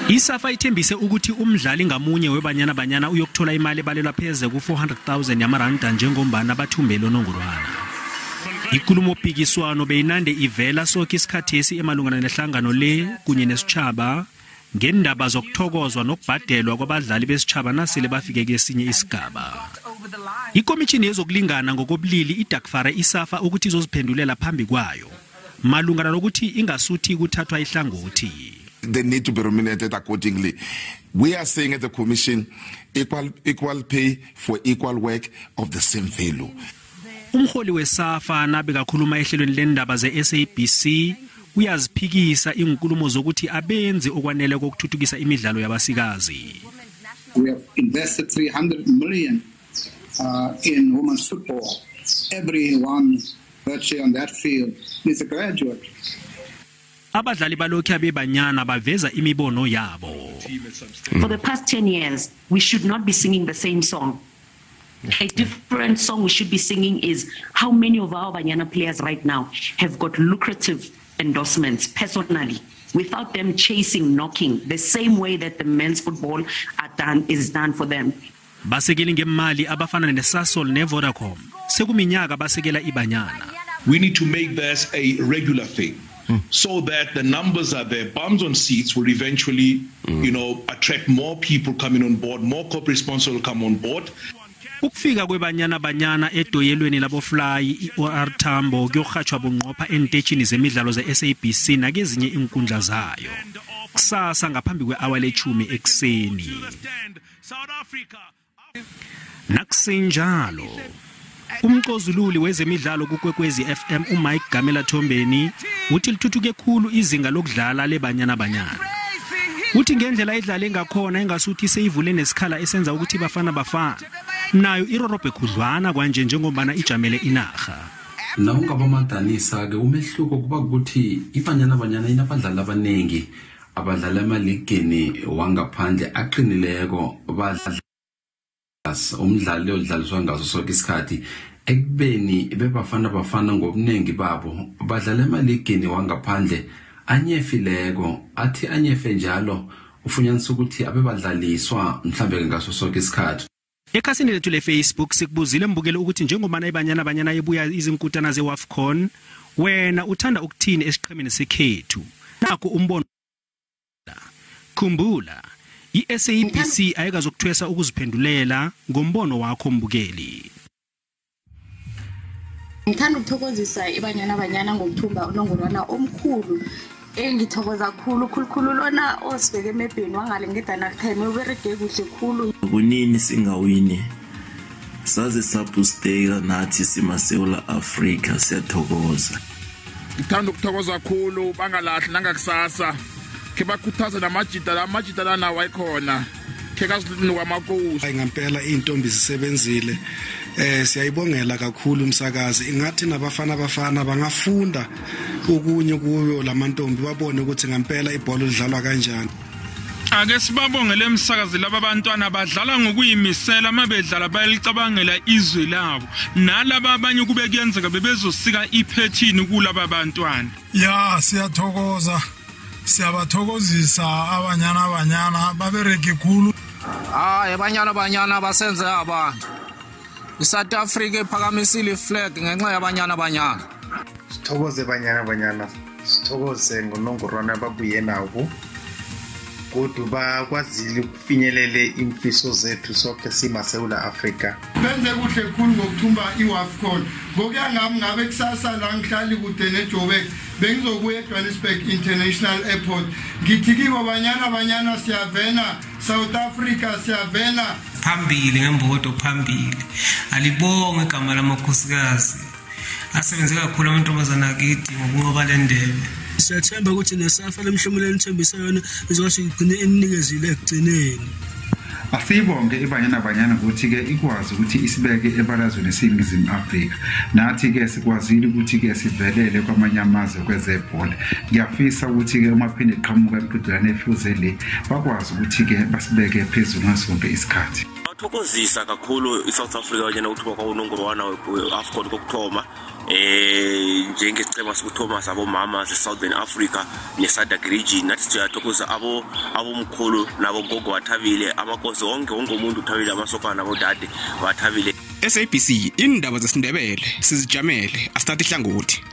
ISAFA ithembise ukuthi umdlali ngamunye weBanyana Banyana uyokuthola imali ebalelwa pheze ku-400,000 yamaranda njengombana bathumbele unongorwana. Ikulumo-pikiswano beyinande ivela soke isikhathesi emalungana nehlangano le kunye nesitjhaba ngendaba zokuthokozwa nokubhadelwa kwabadlali besitjhaba nasele bafike kesinye isigaba. Ikomitjhini yezokulingana ngokobulili idakfare iSAFA ukuthi izoziphendulela phambi kwayo malungana nokuthi ingasuthi kuthathwa ihlangothi. They need to be remunerated accordingly. We are saying at the commission, equal pay for equal work of the same value. Umholi weSAFA nabekakhuluma ehlelweni lendaba ze-SABC uyaziphikisa inkulumo zokuthi abenzi okwanele kokuthuthukisa imidlalo yabasikazi. We have invested 300 million in women's football. Everyone virtually on that field is a graduate. Abadlali balokhu abeBanyana baveza imibono yabo. For the past 10 years, we should not be singing the same song. A different song we should be singing is how many of our Banyana players right now have got lucrative endorsements personally, without them chasing, knocking, the same way that the men's football is done for them. Basekeli ngemali abafana neSasol neVodacom sekuminyaka basekela iBanyana. We need to make this a regular thing. So that the numbers are there. Bums on seats will eventually, attract more people coming on board, more corporate sponsors will come on board. Ukufika kweBanyana Banyana edoyelweni labofly i-OR Tambo kuyohatshwa bunqopha entetshini zemidlalo ze-SABC nakezinye inkundla zayo. Kusasa ngaphambi kwe-hour lechumi ekuseni. Nakusenjalo, umcozululi wezemidlalo kuKwekwezi FM uMike Gamela Thombeni uthi lithuthuke khulu izinga lokudlala leBanyana Banyana. Uthi ngendlela idlale ngakhona engasuthi seyivule nesikhala esenza ukuthi Bafana Bafana nayo irorobhe khudlwana kwanje njengombana ijamele inarha. Na ungabamadanisa-ke umehluko kuba ukuthi iBanyana Banyana inabadlali abaningi abadlala emaligini wangaphandle aqinileko, badlala umdlali odlaliswa ngaso sonke isikhathi, ekubeni beBafana Bafana ngobuningi babo badlala emaligini wangaphandle anyefileko, athi anyefe njalo ufunyanisa ukuthi abebadlaliswa mhlambe ngaso sonke isikhathi. Ekhasini lethu le-Facebook sikubuzile mbukelo ukuthi njengobana iBanyana Banyana ibuya izinkutana ze-WAFCON, wena uthanda ukuthini esiqhemeni sekhethu? Nakho umbono. Khumbula, i-SABC ayikazokuthwesa ukuziphendulela ngombono wakho mbukeli. Ngithanda ukuthokozisa iBanyana Banyana ngokuthumba unongorwana omkhulu. Engithokoza khulu khulukhulu lona osibeke emebheni wangale ngedanaltime uberege kuhle khulu. Kunini singawini saze sabusteka nathi simaSewula Afrika, siyathokoza. Ngithanda ukuthokoza khulu, bangalahli nangakusasa ke bakhuthaza namajita la, amajita la nawo ayikhona ke kazinuka amakosi. Ngempela intombi zisebenzile, siyayibongela kakhulu umsakazi. Ingathi nabafana bafana bangafunda okunye kuyo lamantombi, babone ukuthi ngempela ibhola lidlalwa kanjani. Ake sibabongele emsakazi laba bantwana badlala ngokuyimisela, mabedlala bayalicabangela izwe labo, nalaba abanye kube kuyenzeka bebezosika iphethini kulaba bantwana. Ya, siyathokoza, siyabathokozisa abanyana banyana babereke khulu. Hayi, abanyana banyana basenze abantu. ISouth Africa iphakamisile iflag ngenxa yabanyana banyana. Sithokoze banyana banyana, sithokoze ngonongorwana ababuye nabo, kodwa bakwazile ukufinyelele imfiso zethu sonke simaSewula Afrika. Benze kuhle khulu ngokuthumba iWAFCON. Ngokuya ngami ngabe kusasa la ngihlali kude neJoburg bengizokuya eJohannesburg International Airport. Ngithi kibo banyana banyana siyavena, South Africa siyavena. Phambili ngembokodo phambili. Alibonge igama lamakhosikazi. Asebenze kakhulu amantombazana akithi ngokunqoba le ndebe. Siyathemba ukuthi neSAFA lemhlomulo enithembisa yona izokwazi igcine enikezile ekugcineni. Asiyibonge iBanyana Banyana ukuthi-ke ikwazi ukuthi isibeke ebalazweni esiyiNingizimu Afrika. Nathi-ke sikwazile ukuthi-ke sivelele kwamanye amazwe kwezebhola. Ngiyafisa ukuthi-ke uma phinde iqhamuka imiqhudelwano efuze le bakwazi ukuthi-ke basibeke phezulu ngaso sonke isikhathi. Siyabathokozisa kakhulu iSouth Africa kanye nokuthuba kwawunongorwana we-AFCON kokuthoma, njengesicema sokuthoma sabomama se-Southern Africa ne-SADC region. Nathi siyathokoza abomkhulu nabogogo bathabile, amakosi wonke umuntu uthabile, amasokana nabodade bathabile. SABC, indaba zesiNdebele, sizijamele, asithathi ihlangothi.